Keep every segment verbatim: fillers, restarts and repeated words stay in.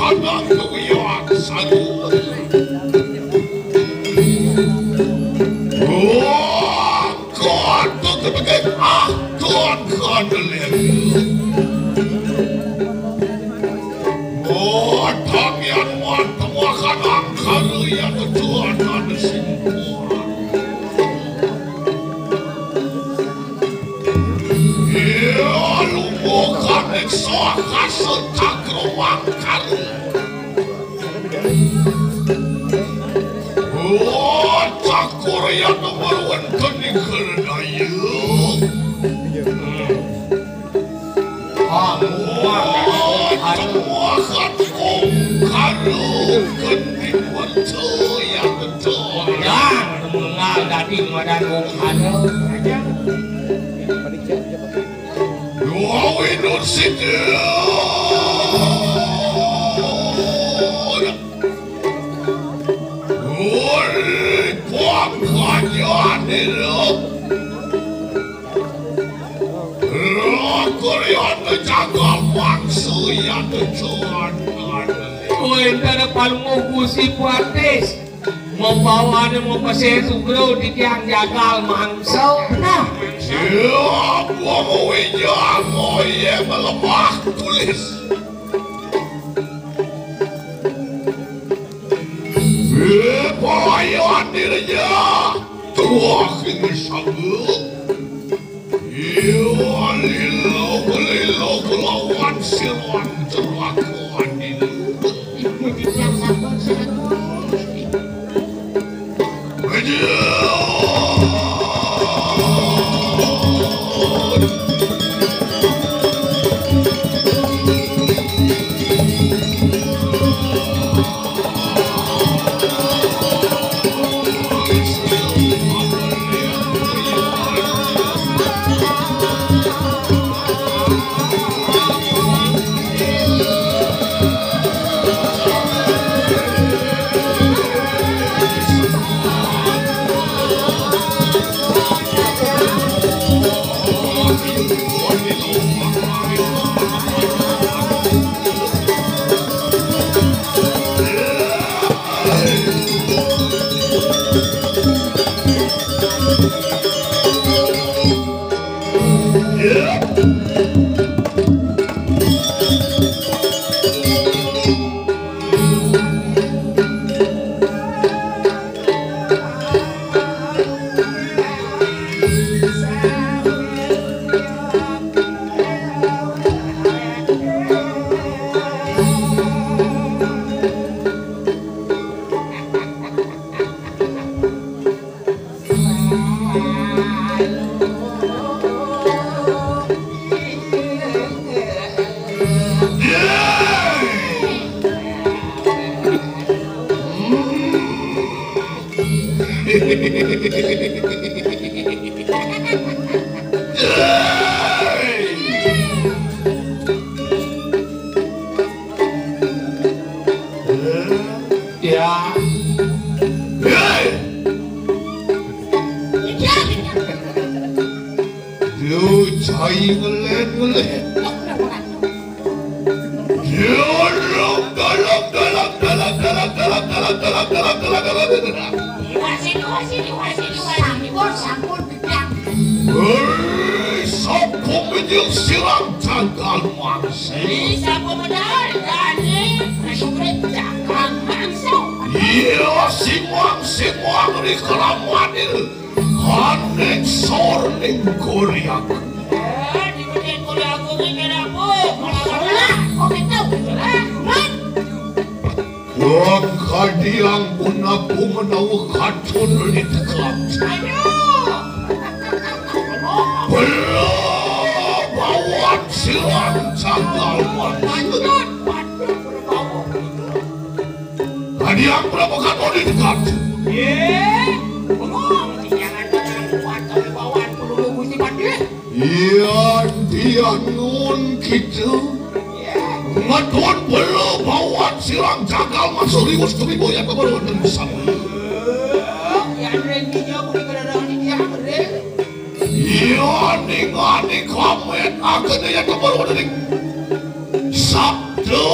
Anang kuyang sayu. Oh, God, God, God, ah, God, God, God. Oh, tangian wan tamakan angkal ya ketuanan simpuan. Iya, lumbukan eksoa kasut cakro wangkal. Oh, cakur ya nomor wonten ing keledayu. Amuah, aduh. Aduh, aduh, gending wetu ya betul. Ya, mengal dadi madan wong aduh. Dua winun sida. Uri pangkajane lo. Rakuryan jagal mangsu ya tujuan. Kowe entar palunguh Gusti Patis. Mabawane mapese sugro titiang jagal mangsa. Nah. Ya, wong wijang, oh, iya, melemah tulis. Eh, pelayan dirinya. Tuah ini sabu. Iya, lilo, lilo, kelawan silan terlakuan ini. Titiang sampun seratus. Ya. Hei! Yo, cai ngelet-ngelet. Yo, dong, dong, dong. Sampun, sampun, Bijang. Hei, sampun, Bijang, sirang jagal mangsi. Ih, sampun bener, jani, sugri jagal mangsi. Iya, simang, simang, di kelaman ini. Aning sor ning goriak. Eh, di goriak kuwi kena apa? Malah, kok gitu? Wong kadiang punapa menawa kacun litekap. Ayo. Bela bawat silang jagal manusia. Patut, patut, bawat. Kadiang berapa katon litekap? Ye, bengong, jangan kuat, tapi bawaan peluru Gusti Patih. Iya, dia nun gitu. Ngadon bela bawat silang jagal masuk riwus kemibo ya kebaruan dan besar. Ya, Ren, dia beri kedatangan dia, Ren. Iya, ning ani kamet akan ya kebaruan ning. Sabda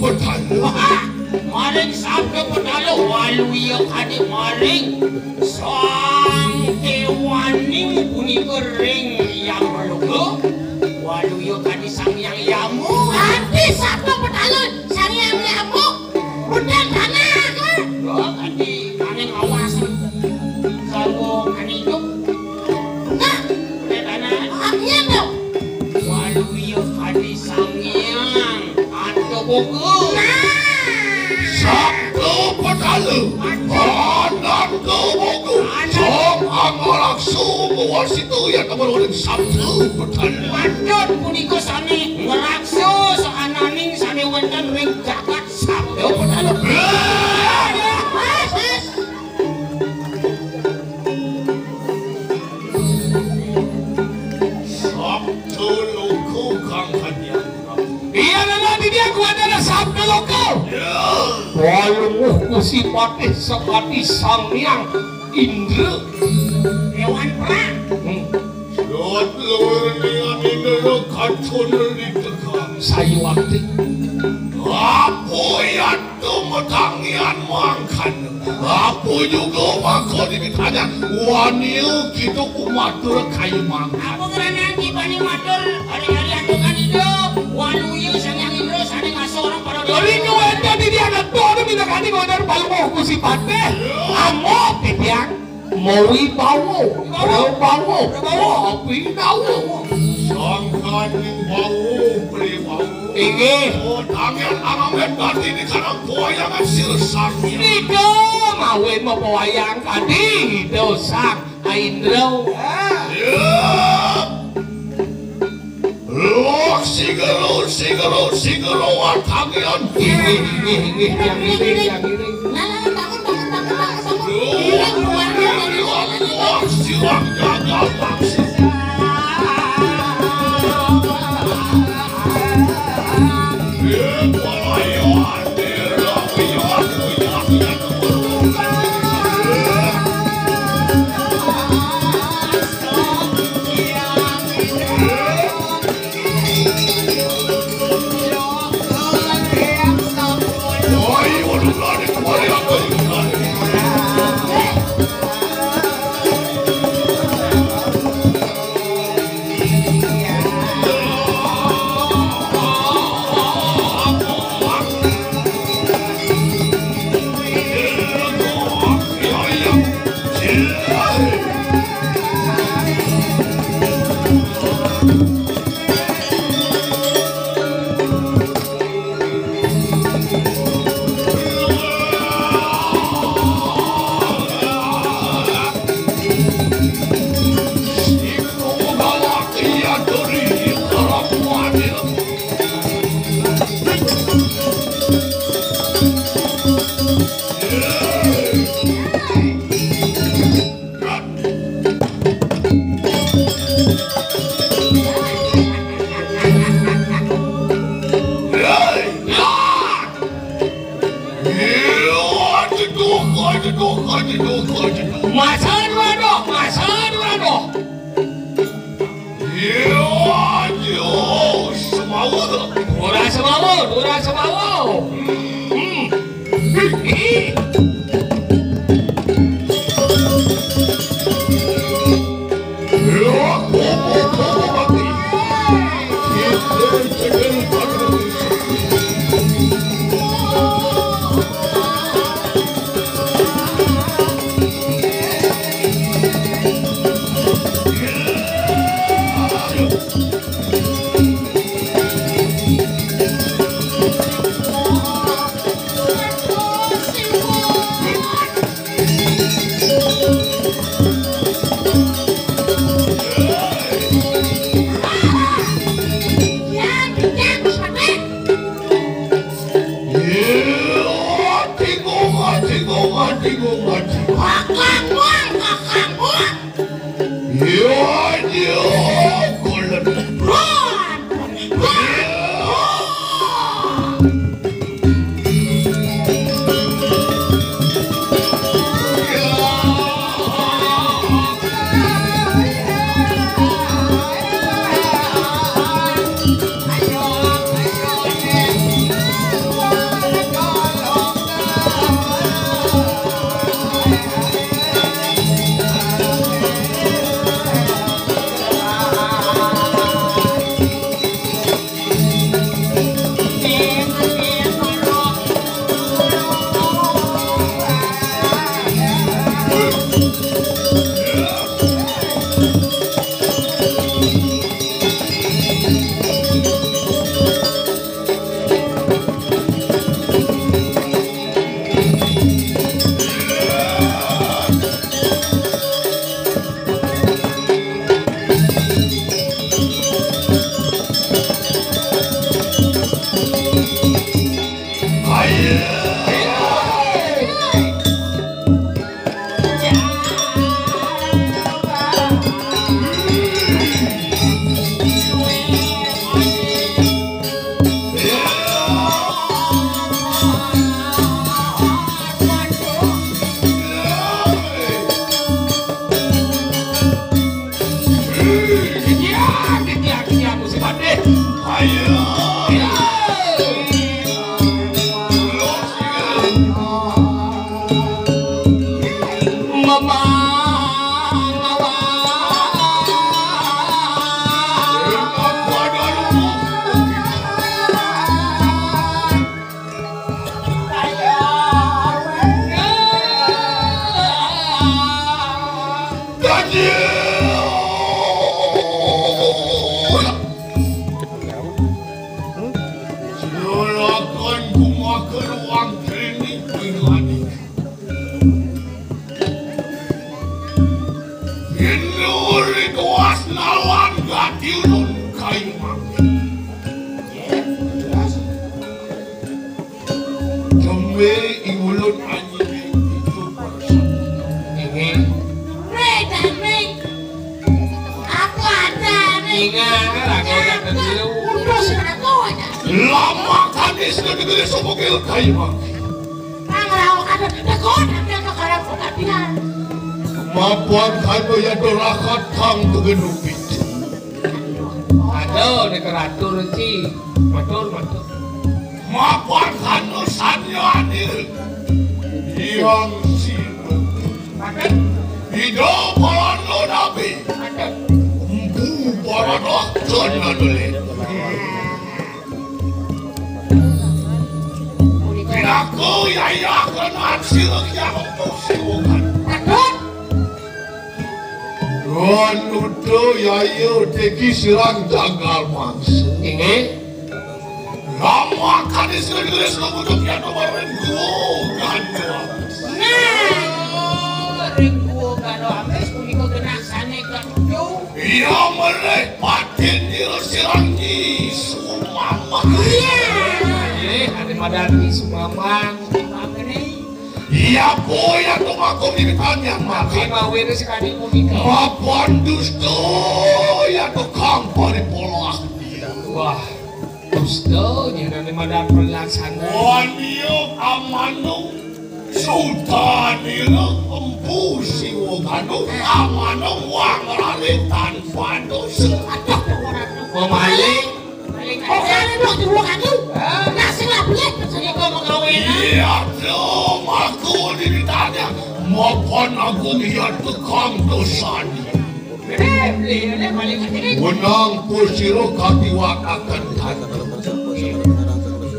betai. Wah, maring sabda petala waluya kadi maring sang dewaning punika ring Hyang Loka, waluya kadi Sang Hyang Yama. Adi sabda petala Sang Hyang Yama. Udan tanah. Loh, adi maning awas. Sarwa anituk. Nah, udan tanah. Akhirnya dong. Waluya kadi Sang Hyang Antaboga. Nah. Sabda petala. Antaboga. Sang Anggaraksa ngwasita ya temen uling sabda petala. Patut punika sane ngraksa saananing sane wenten ring jagat sabda petala. Sabda loka kang kadian. Iya, nana, titiang kuatana sabda loka. Ya. Palungguh Gusti Patih sakadi Sang Hyang Indra. Dewan perang. Hmm. Jot luwir nian Indra kacun di tegal. Sayuwakti. Apa yan tumetangian mangkana? Apa juga maka dimitanya? Wani kita kumatur kaya mangkana. Apa ngeranang kibani matur, hari-hari antukan hidup, waluya Sang Hyang Indra sane ngasuh orang pada dewa. Ring wenten titiang netu minakani wenten Palungguh Gusti Patih. Amo titiang mawibawa. Wibawa. Prabawa. Prabawa. Abinawa. Sangkaning bawa, pribawa. Inggih. Oh, tangan angamen dadi di kanang wayang sira sami. Ida mawi mapawayang kadi Ida Sang Indra. Ya. Loh, sigero, sigero, sigero, watangian. Inggih, inggih, inggih, yang ini, yang ini. Nah, nah, nah, bangun, bangun, bangun, bangun, bangun. Iya, keluarga dari sana. Wah, siwang gagal, Pak. Iya, Pak. Masa dua doh, masa dua doh. Iya, iya, semawa. Ora semawa, ora semawa. Hmm. Ih. Silakan kumakan uang training pribadi. Inur dituas nawan gatiulun kayu mangga. Jembe iulun anjing itu persen. Ini. Aku ada nih. Ingat, aku ada dulu. Udah seratus aja. Lama kadis negeri sumukil kayu mangga. Panglawakan, tegon, ambil ke kolam pengabdian. Mapan kanu ya dorakat kang tegenupit. Aduh, ini keratur, Ci. Matur, matur. Mapan kanu sanya adil. Yang si. Ida balano nabi. Empu balano kena dulu. Pinaku yaya kenaan sira kiamat siwukan. Patut. Wan udo yaya teki sirang jagal mangsa. Inggih. Lama kadis gelis lumutuk ya nomor ring gua kan. Nah, ring gua kan amis punika genak sane ketujuh. Iya, melih patin nira sirang Nyi Sumambang. Iya. Eh, ada madan Nyi Sumambang. Apa nih? Iya, boy, ya tuh aku di tanya makan. Tapi mau ini sekali mau nikah. Mapan dusta, ya tuh kang paripolah. Wah, dusta, ya nanti madan perlaksana. Waniyo amanu. Sutanira empu siwa ganu amanung wang lali tanpa dosa. Aduh, pemaling. Pemaling. Oke, ada dua, dua ganu. Hah? Nasi lapis, pesen. Iya, kau mau kawin, ah? Iya, dong, aku ditanya. Mapan aku lihat tukang dosanya. Wenang pusiro katiwakaken tanduk.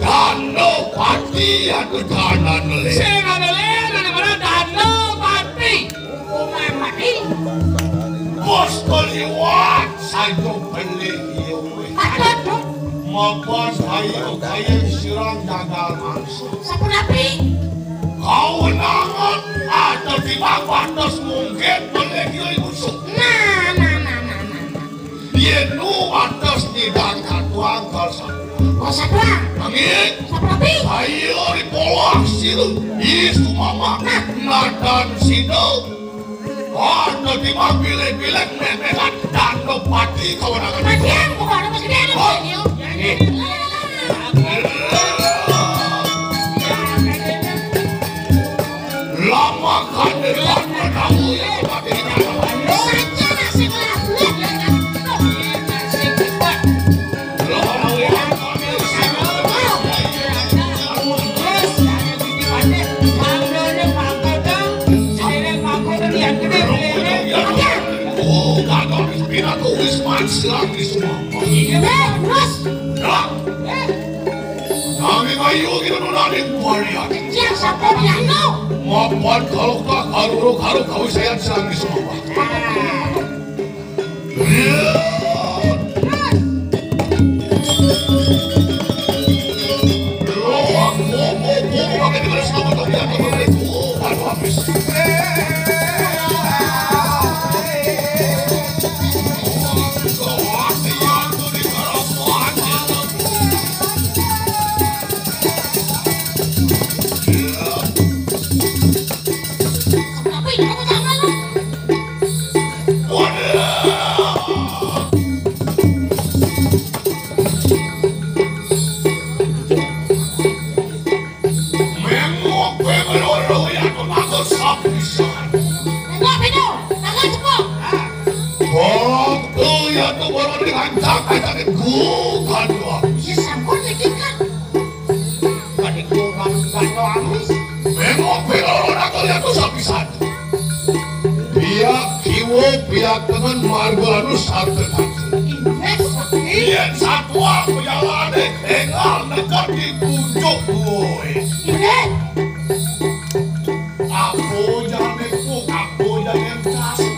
Tanduk pati anu danan le. Sing anu le, anu mana tanduk pati? Hukuman mati. Bos keliwat saja beli iya weh. Aduh. Mapan ayo kaya sirang gagal masuk. Sapunapi? Kawenangan ada di batas mungkin beli iya musuh. Nah, nah, nah, nah, nah, nah. Yen nu atas nyidang katuang kalsatuan. Kalsatuan. Nanging. Saprapi. Ayo dipolak silu. Isu mama. Nah. Nadan sidu. Oh, nanti mah pilih-pilih memelan dan pati kawenangan. Matian, bukan ada masih ada. Oh. Iya. Lama kan depan bertamu ya. Nanging ayo kita nulaning kualian. Mapan kalau tak karuro karo kawisayan sang di semua. Iya, sampun ditingkat. Kadikuran banyu amis. Memang pira ora kalian dosa pisan. Pihak kiwa, pihak tengen, marga anu sarta tadi. Inggih, sakti. Yen satwa pejalane enggal neked di pucuk kowe. Inggih. Aku jangan nepuk, aku jangan kasih.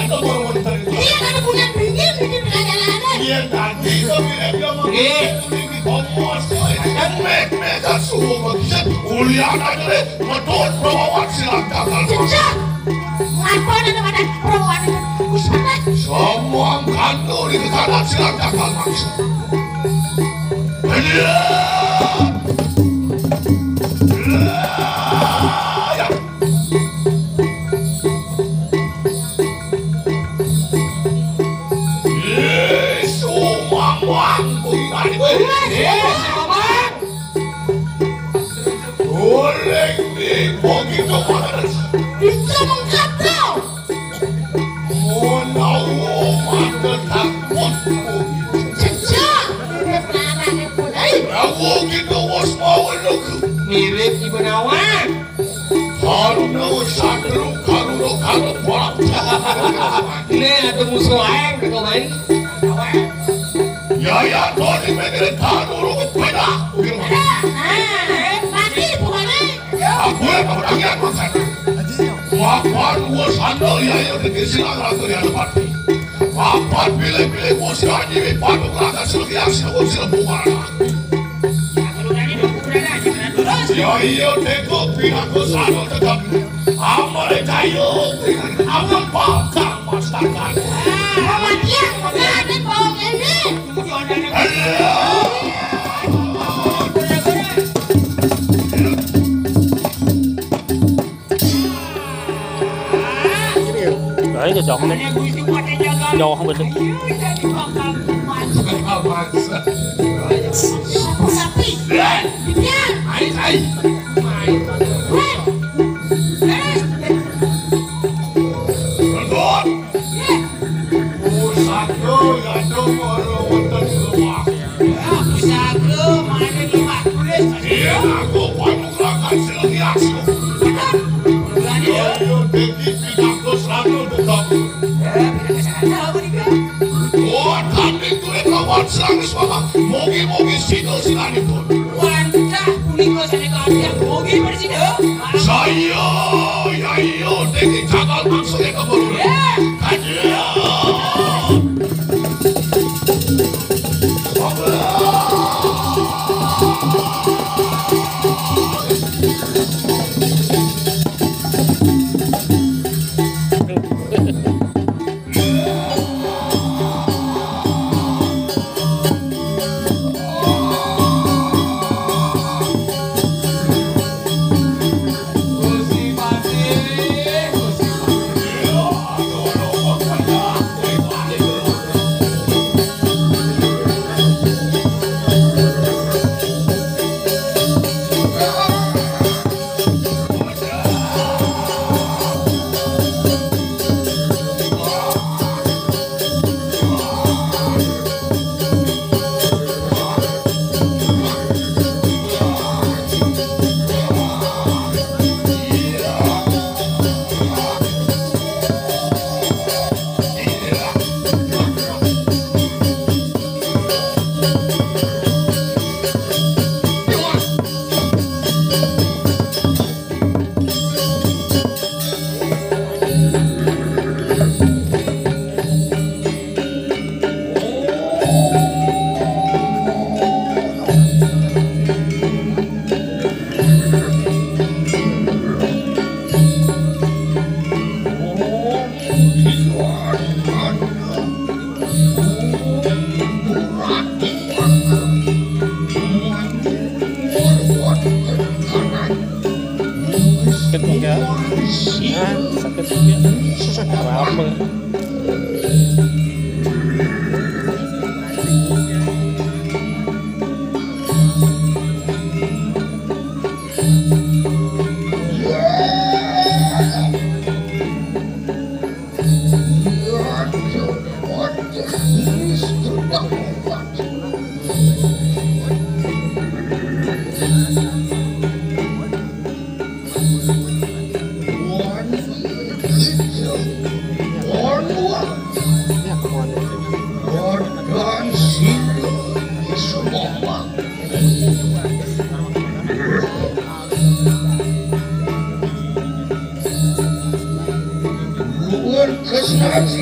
Iya, kan punya pinggir, pinggir perjalanan. Iya, tadi kami lihat dia mau Nggih. Di kompos, kan mek-mek suhu begitu. Kuliah aja deh, betul, bawa silakan. Cecak. Ngapa ada pada perempuan itu? Usah. Semua kantor di sana silakan langsung. Iya. Iya. Yesu mamang kuwi. Yesu mamang. Goreng di begitu panas. Bisa mengkacau. Menawa mata takut. Jejak. Hei. Aku kita was mau luk. Mirip Ibu Nawang. Karena satru, karena, karena, ini ada musuh lain, kau main. Ya, ya, kau di mikirin karena, lu beda. Ah, mati pokoknya. Aku yang menangis makan. Makan gua sandal ya, ya, di sini aku yang mati. Papan pilih-pilih bos kaji, patung raka selebihan selebu selebu mana. Yo iyo teko pinako sano tetap. Amare kayo, amang pakang masakan. Mama tiang, mama ada bawang ini. Ayo. Nah, ini cocok nih. Jauh betul. Iya, aku panugrakan sing lias. Yo, yo, dadi pinangko selalu tetap. Eh, pinangko selalu apa nih, Kak? Oh, tanding kulit lawan serang suara. Mogi-mogi sido sinanipun. Wancah punika sane kalian mogi bersih. Saya, ya iyo, dadi jagal maksudnya keburu. Ya. Kajian. Sakit juga. Hah? Sakit juga. Apa? Nuwun Gusti Aduh,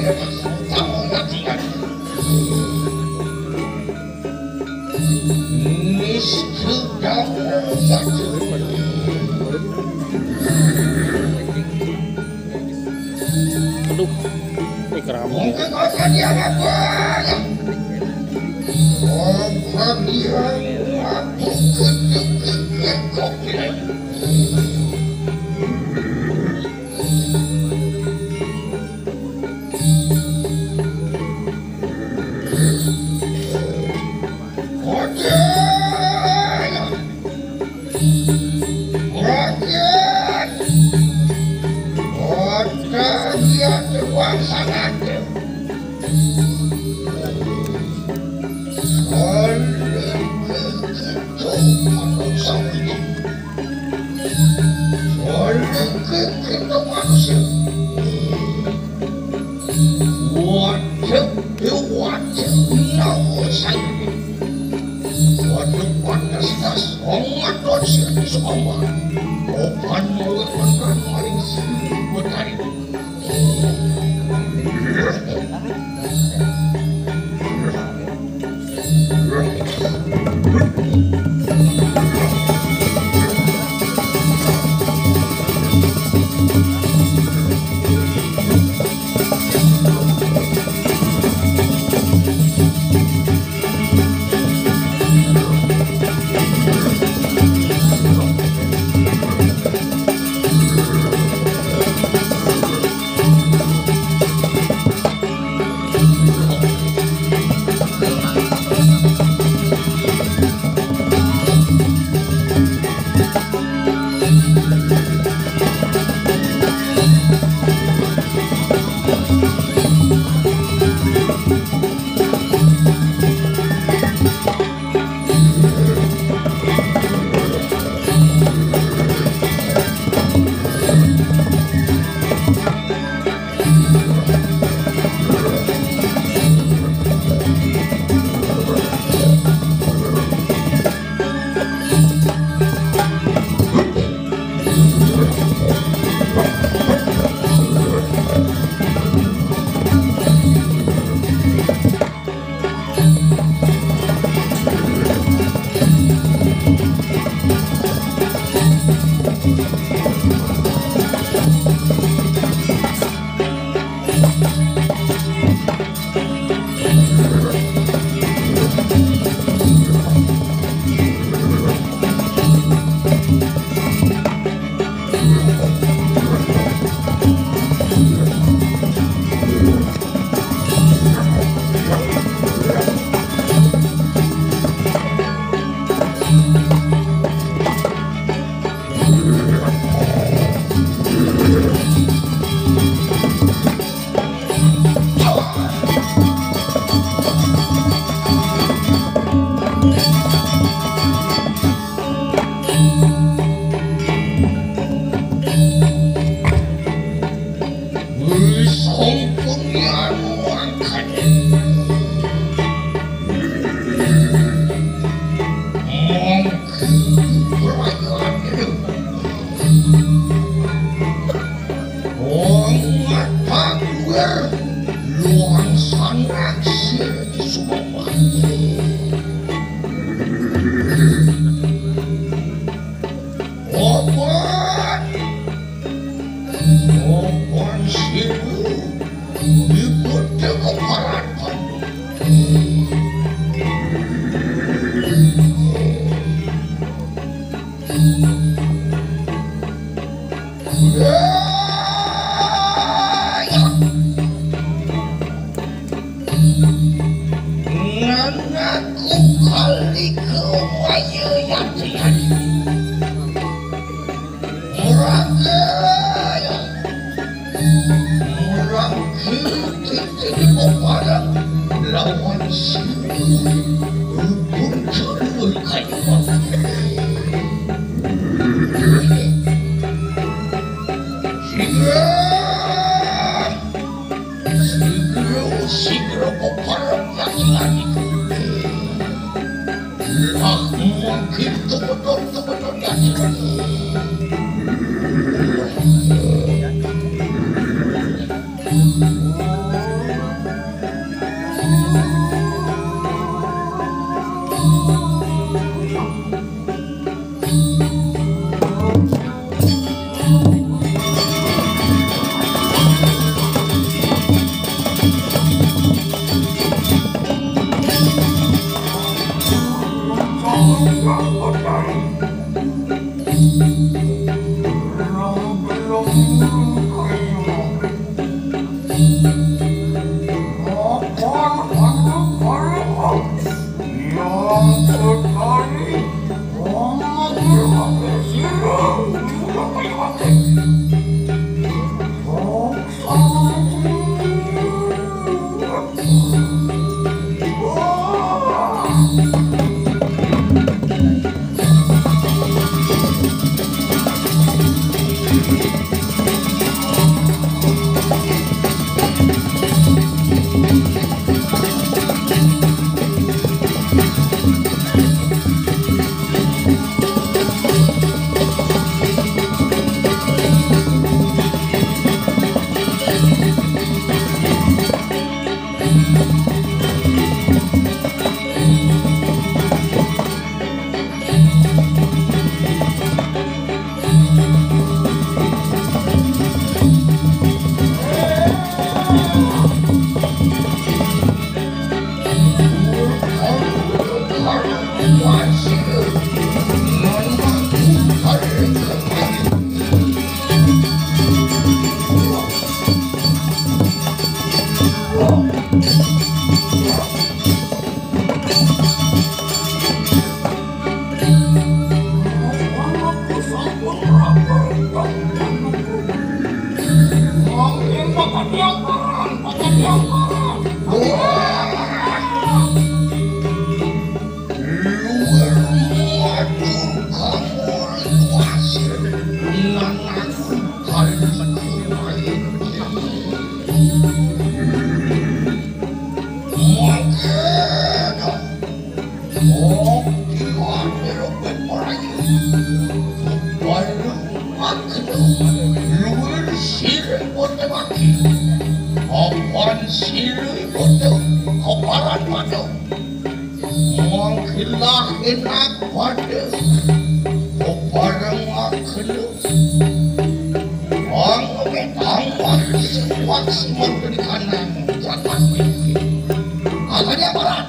ini keramat. Waduh, waduh, nawa saya. Waduh, panas das, ongat dos ya, sama. Opan mau makan maling sini, betari. Wong mata kuwer luang sanak sir di Sumawati. Opan, opan siku dibutuh keparan. Nganaku kali kewaya yatian. Murangkaya. Murangkaya. Lawan si Rukun Jadul Kayuwang. Sigra, sigra, sigra peparang yang lagi. Lah, mungkin kebetulan-kebetulan yang lagi. Apan silih beto, keparan madu. Mangkilah enak pada, keparan makhluk. Ang metang wak siwak si merubin kanang jatah mimpi. Katanya paran.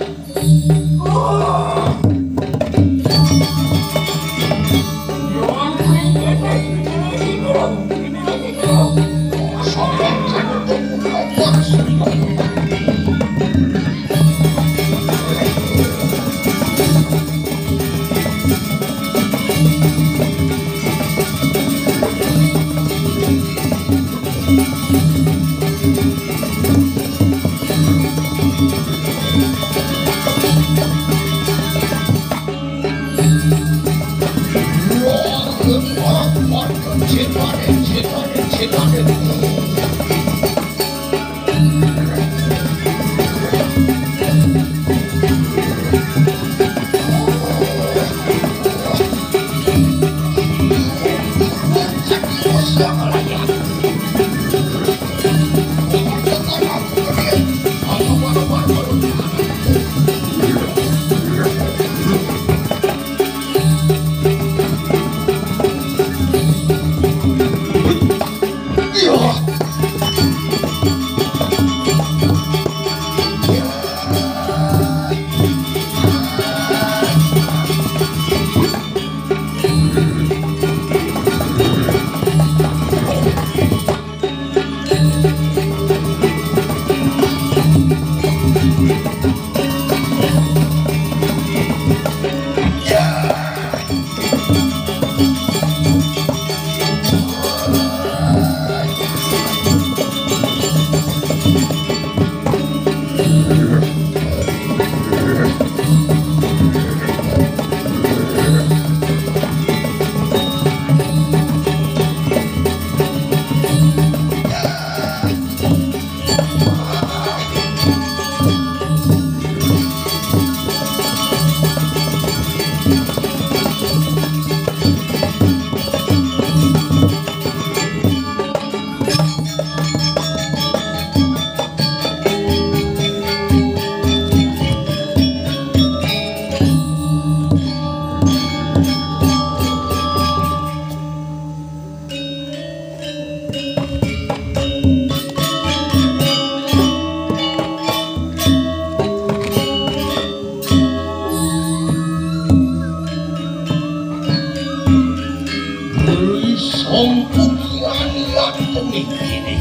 Beli sampukian yang temikini.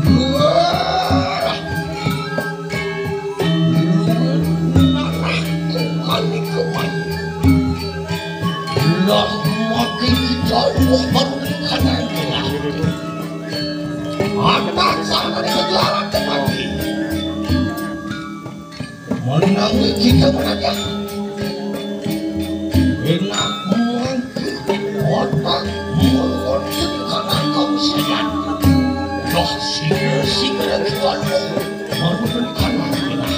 Luar. Luar. Nalahku kali kemana. Lah, mati kita luar baru kanan. Anak sana di sejarah kembali. Menangi kita menanya. Enak mengangkut otak mulut karena kau sayang. Loh, sini sini kita lu. Baru berikan lagi lah.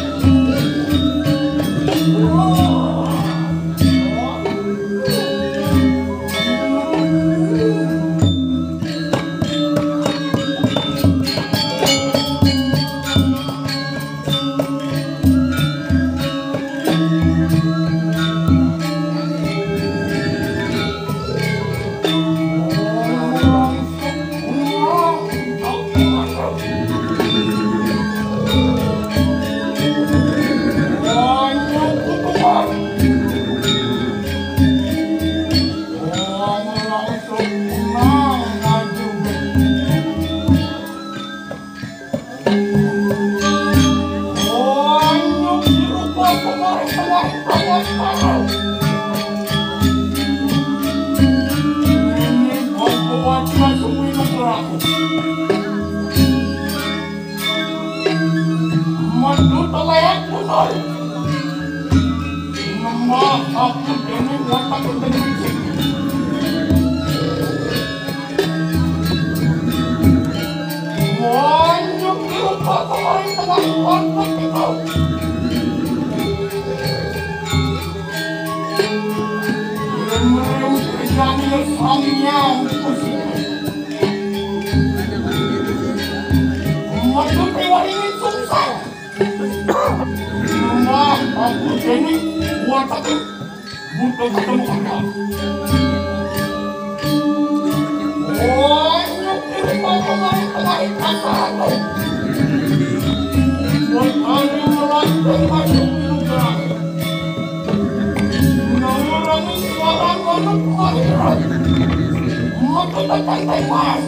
Madud awet munol. Ngemak aku dene watak dene. Wanyuk dirupa kemarin tengah waktu itu. Yen mrene kerjane ya sang yang kusine. Paringin sukses. Wah, aku dening buat aku. Butuh ketemu kakak. Oh, nyukir mau kemari-kemari kakak aku. Buat aku melantik masuk di rumah. Mengurangi suara anu kemari. Mata tetai mas.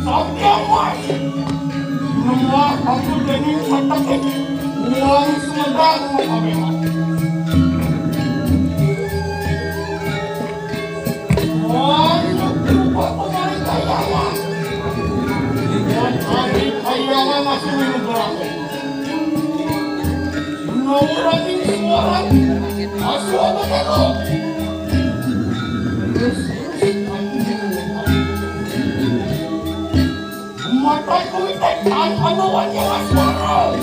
Sampai mas. Nembah aku dening setekik uang sumedang makabehan. Wah, lupa pemari kayangan. Pemari kayangan aku nyebrang. Ngeurangin suara aku apa kagak? Mata kuwi tekan menuannya Mas Waro.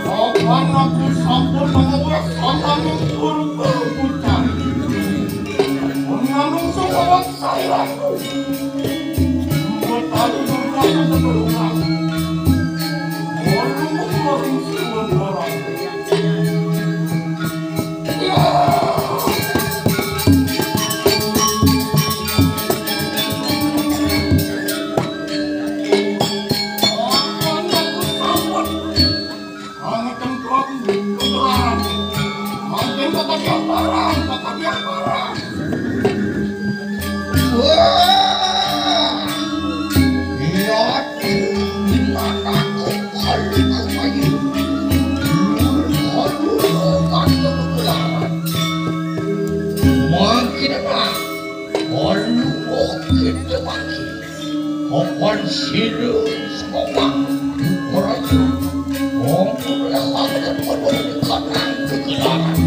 Papan aku sampun mengawes antaning guru-guru pucang. Menanung sumawat sairanku. Betari berkata keberuang. Waduh, waduh, waduh. Wah, iya, di mana kau kali kau main? Aduh, kau kata kegelaran. Makin enak. Aduh, kita makin. Papan sila sekolah. Merayu. Ampun, ya, aku tak perlu dikatakan kegelaran.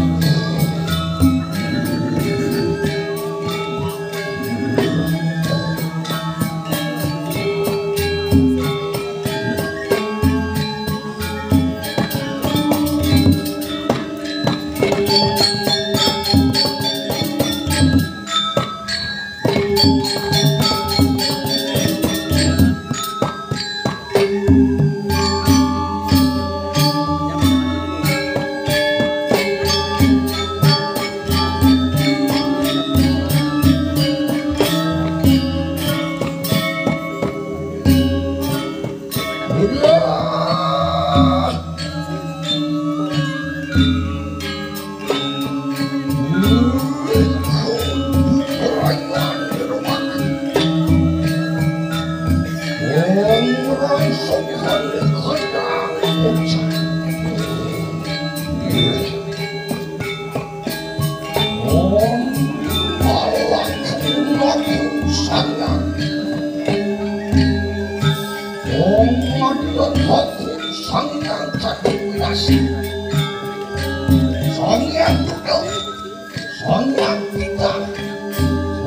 Sang Hyang Cakrawinasih, Sang Hyang Buddha, Sang Hyang Pitar,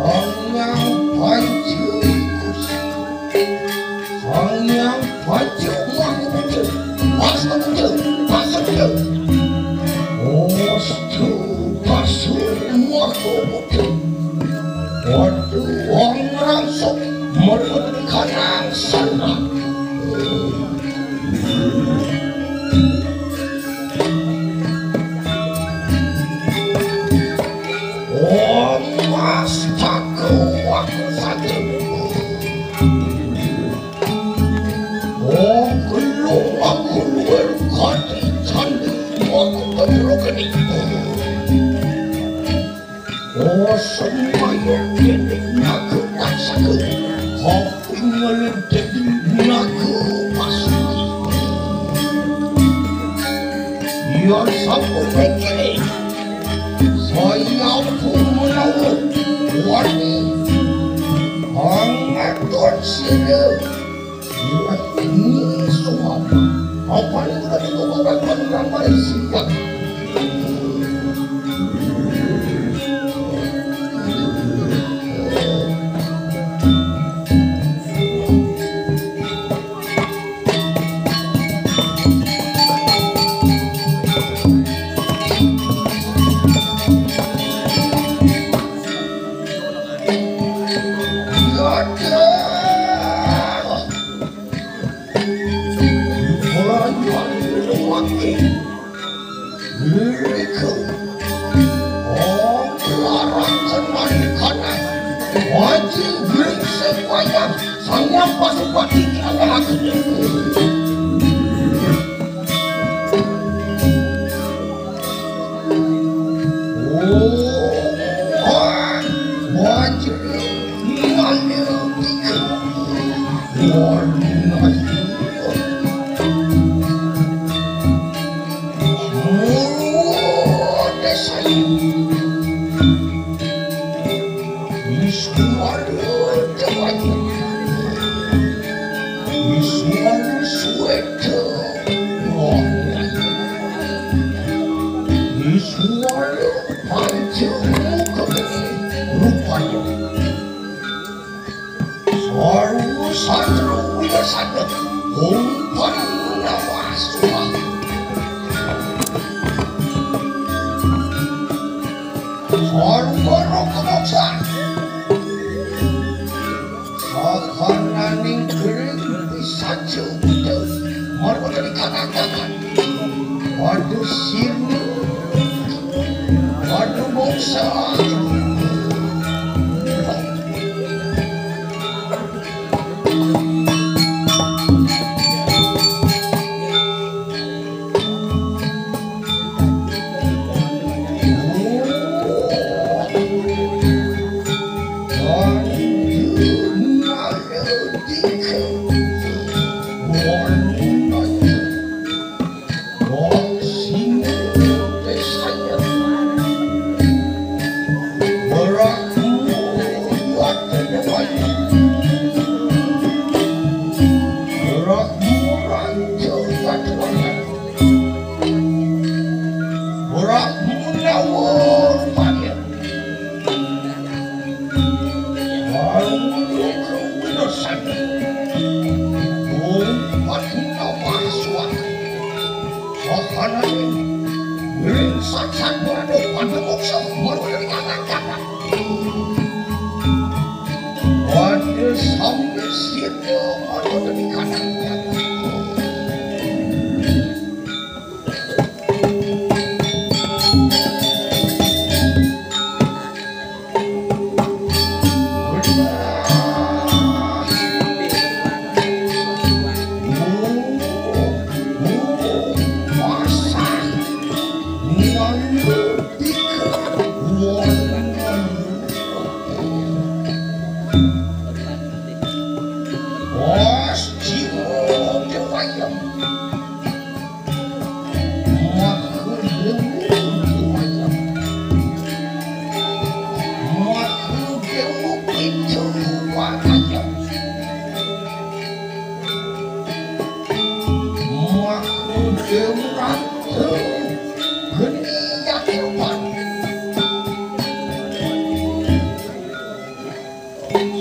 Sang Hyang Panca Kusi, Sang Hyang Panca Maha Buddha, Basa Buddha, Basa Buddha, Ostu Basa Maha Buddha. Waduh, wong ngrangsuk mripun kanang sanah. Om Astaga, aku sakit. Oh, gelung aku luwih kati candi, aku keburu geni. Oh, semaya kene naga raksasa. Aku ngeledek naga pasuki. Ya sampun pikire. Saya pun menawa wani. Angaton sira. Ini semua. Apa yang udah dikubur dan menerang pada siap. Iya, dah. Orang yang lagi. Iku. Oh, larang kenal kanan. Wajib brengsek wayang. Sangnya pasukan tinggal lagi. Oh, wajib. Rupanya. Sarwa satru wiyarsana, umpan nawa suha. Sarwa roka moksa. Sakananing gering pisaja uda. Marwatani kanandangan. Waduh sini. Waduh moksa.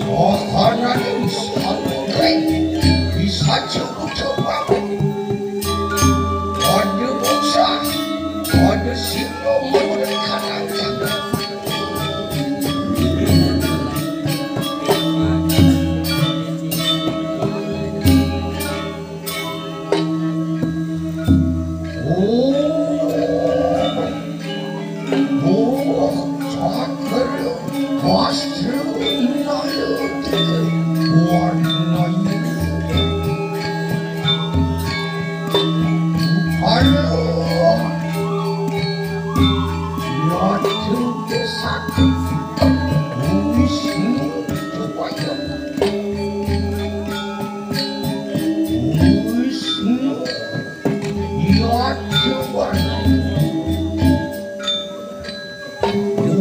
Sakananing samudra bisa cukup. Pada moksa, pada sino menurut kanang jagat.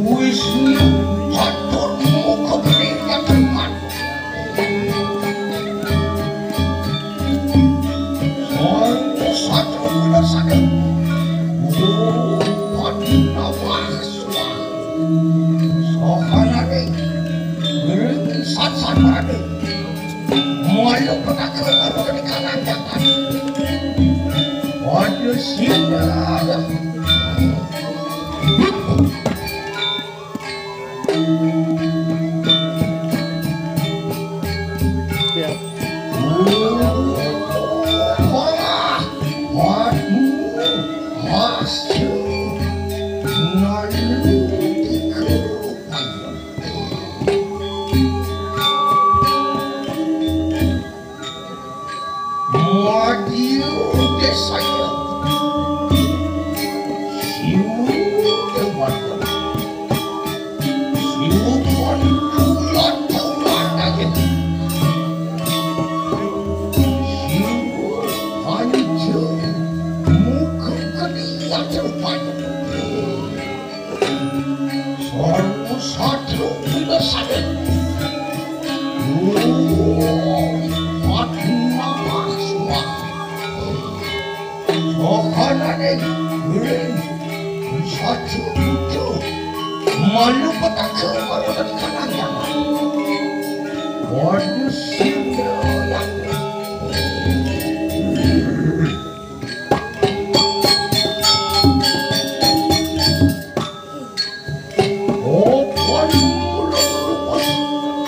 Wisnu atur muka beri nyatakan. Sang satru wilarsana. Umpan nawa suha. Sakanane gering satsan marane. Muayo petaka karo kanandakan. Waduh, sinah. Aduh, aduh, aduh. Sakanane gering sajujuju malu petaka malu kanang. Waduh, sing. Opan ulun luwes,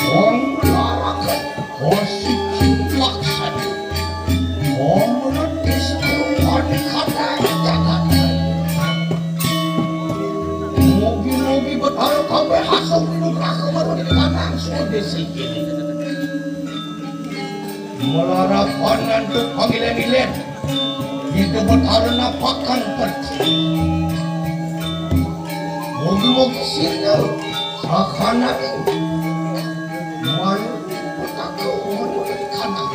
wong laraken, wong siji laksan, wong menetis ruwani kata jagat. Mugi-mugi Betara kabeh asung minum raka baru di kanang suwede siki. Melarapan ngantuk panggilan-ilan. Kita bertarung napakan percaya. Mogi-mogi sirna sakananing malu berkata malu dari kanan.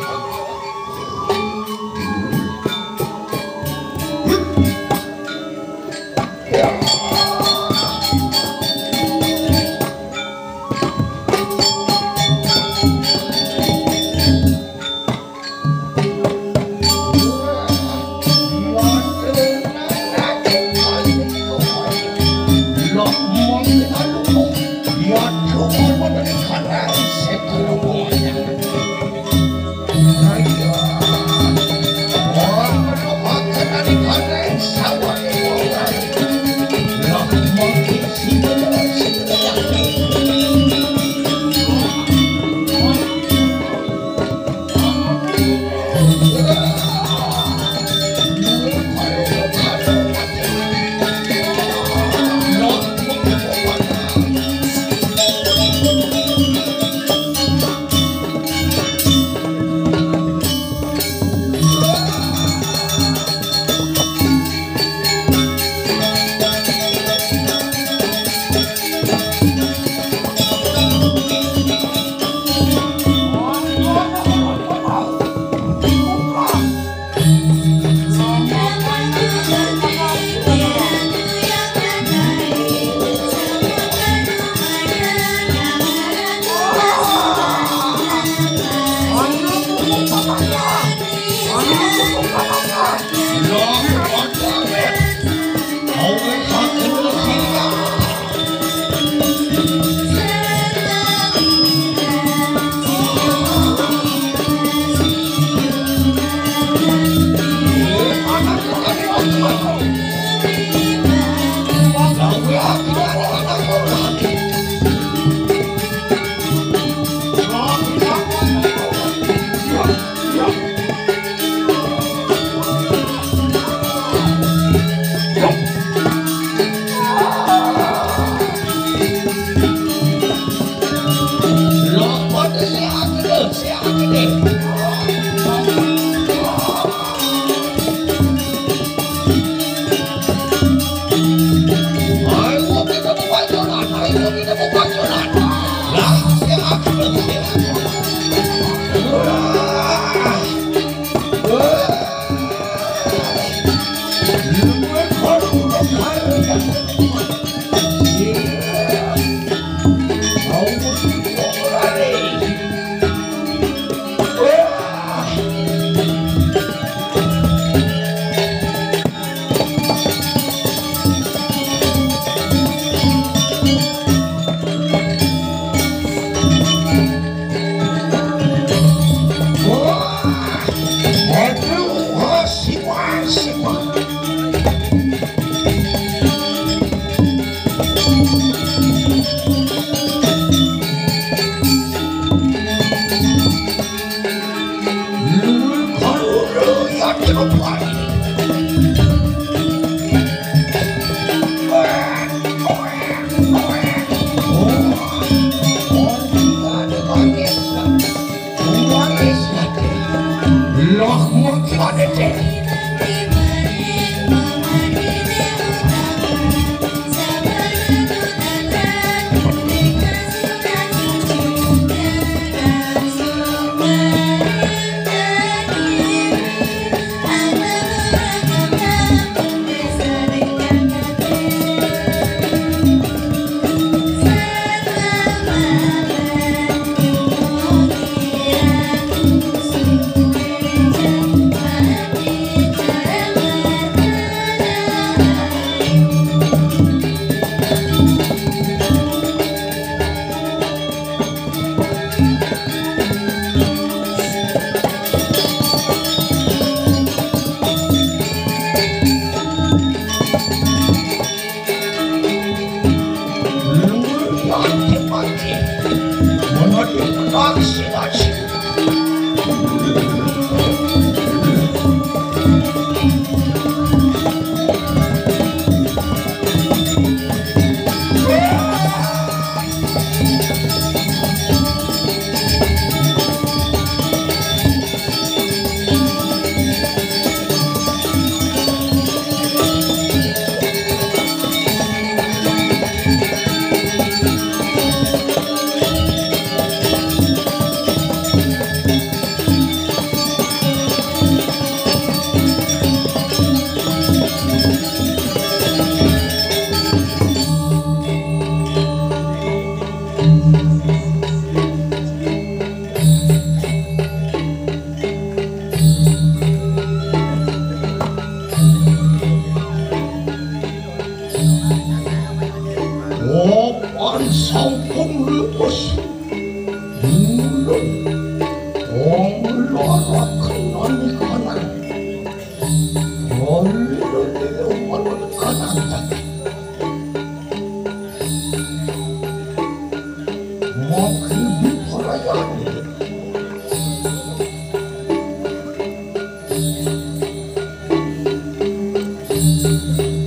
Wapan sampun lupus. Ulun. Wong lara kenani kanan. Ulun, ulun, ulun, kanan. Mangkibi parayani.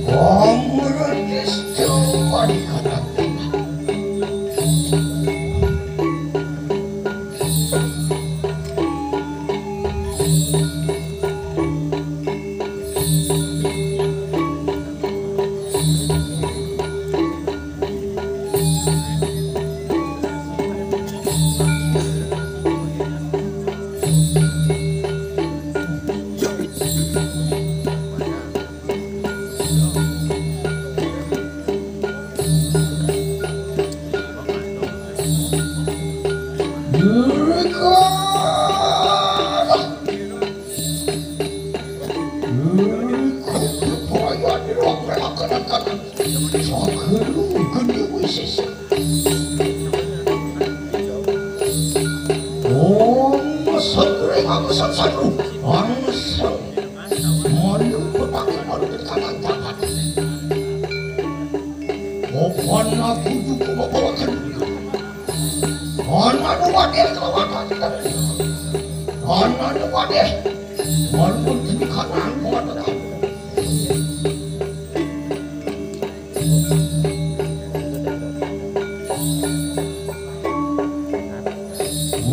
Kongretis jawani kanan. Om Sangre Angsang Sadu, Angsang Mario Petang Mario Petang Tangan. Opan aku juga membawakan. Anak wadih kawakan. Anak wadih. Walaupun ini kanan kuat tetap.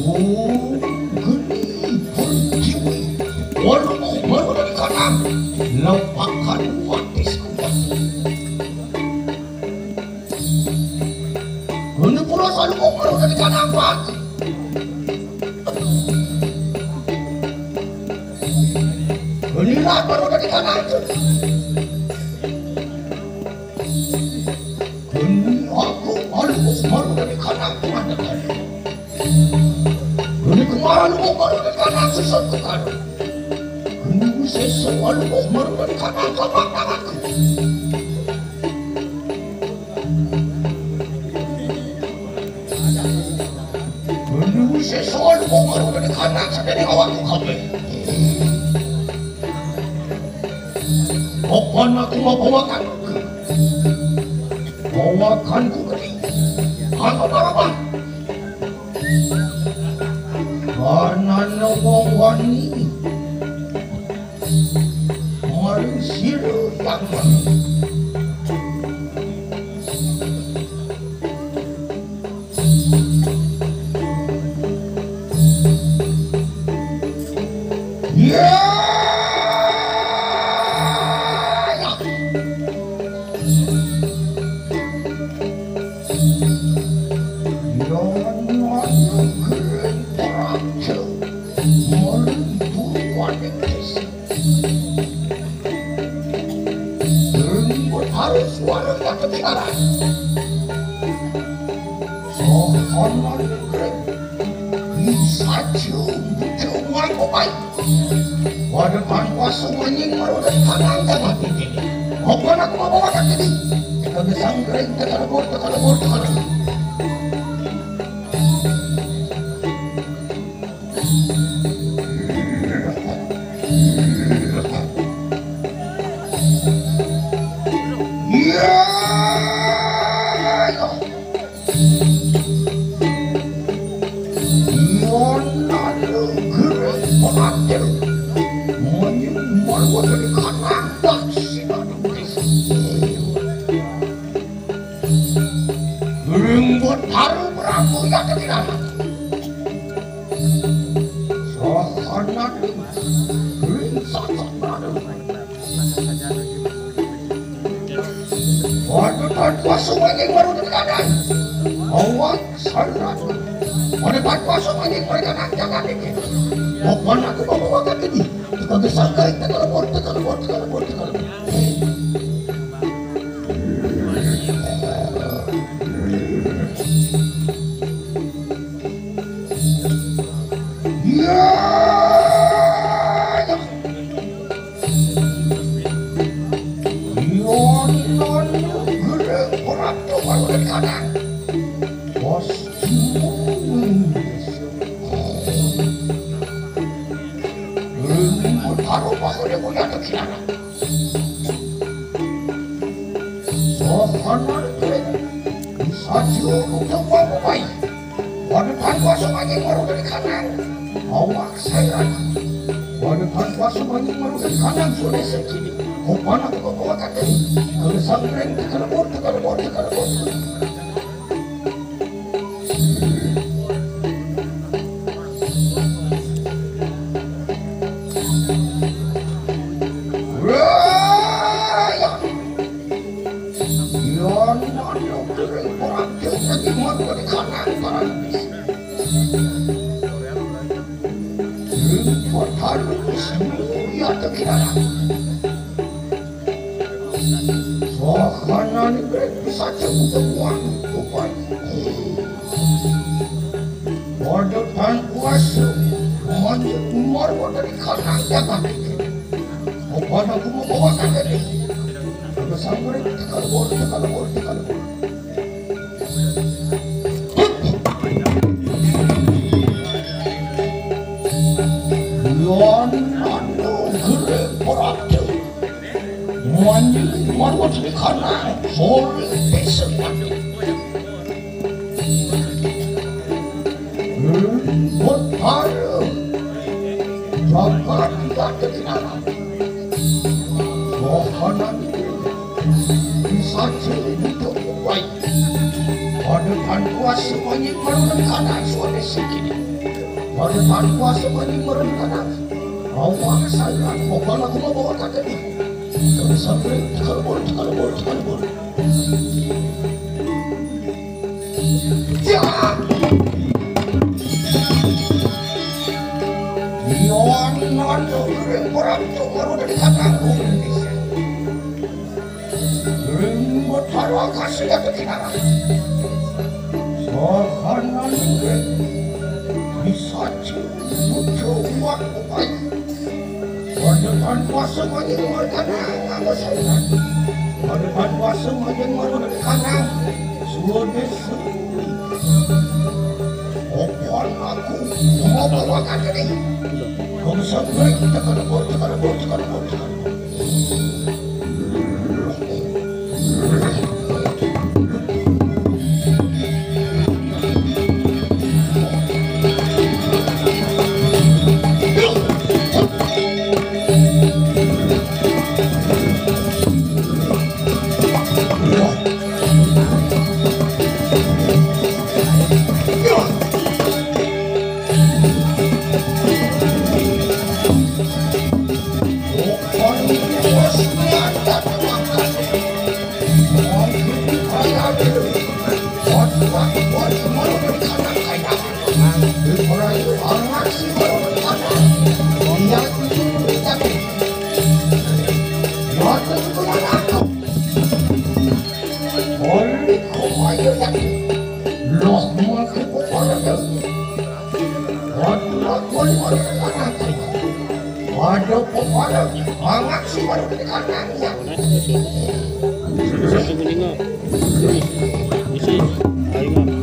Oh, geni pertiwi. Waduh, baru dari kanan. Lepakan watis kuat. Geni pula selalu mau baru dari kanan kuat. Geni lapar udah di kanan. Geni aku malu baru dari kanan kuat. Geni kemana lu mau baru dari kanan susut ke kanan. Geni sesok malu mau baru dari kanan kapan tanganku. Dulu sesol kok baru dari kanan sadari awakku kabeh. Opan aku mau bawakan. Bawakanku gede. Aku marah. Kanan wong wani. Maring sira yang ya. Yang mana keren terakhir. Maring buruan Inggris. Rembut harus suara yang ketinggalan. Sohon maring keren. Bisa cium, cium mulai kopai. Pada tanpa sumanying marudah tangan tangan ini. Apa nak mau bawa tak jadi? Kita gesang keren, kita lebur, kita lebur, kita lebur. Yana negeri Prabu. Manyun marwa dari kanang daksina negeri. Ring Betara Prabu ya ketinggalan. Sahanan ring sasak Prabu. Waduh, tan kuasa manying baru ketinggalan. Awak sarat. Waduh, tan kuasa manying baru ketinggalan. Jagat ini. Bukan aku bawa kaki ini. Tukang gesangkai, tekan lebur, tekan lebur, tekan lebur, tekan lebur. Ya, ya. Yonon gere peratu baru dari kanan. Bos. Taruh bahu dia punya tekinan. Sohanan tuwin, bisa jiwa kutang wamupai. Pada tanpa sumanying maru dari kanang. Awak saya. Pada tanpa sumanying maru dari kanang sudah sekini. Kupana kukukuha katini. Kalau sampai tekalebur, tekalebur, tekalebur. Sohanan ini bisa cepat uang tupai. Waduh, tan kuasa. Monyet umur waduh di kanang jagat ini. Apa aku mau bawa kaget ini? Aku sampai tekan bor, tekan bor, tekan bor. Yon anu gere peratu. Manying marwat kana sore besok. Betara jagat tidak dikenal. Sohanan bisa cerita baik. Pada tanpa semuanya merenung kanan suara sikit. Pada tanpa semuanya merenung kanan. Awak saya bukan aku membawa kaki. Sampai tekalebur, tekalebur, tekalebur. Ya. Yon non perang tu baru dari kataku. Ring Betara kasih aku tidak. Sohanan ring bisa cucu uang upai. Pada tanpa semuanya mereka nang aku sayang. Pada tanpa semuanya mereka nang sudah sepi. Opon aku mau bawa kaki. Kau sampai tekan bor, tekan bor, tekan bor, tekan bor. Ada pepala mangan si baru dikandangnya. Satu meninggal. Isi, ayo.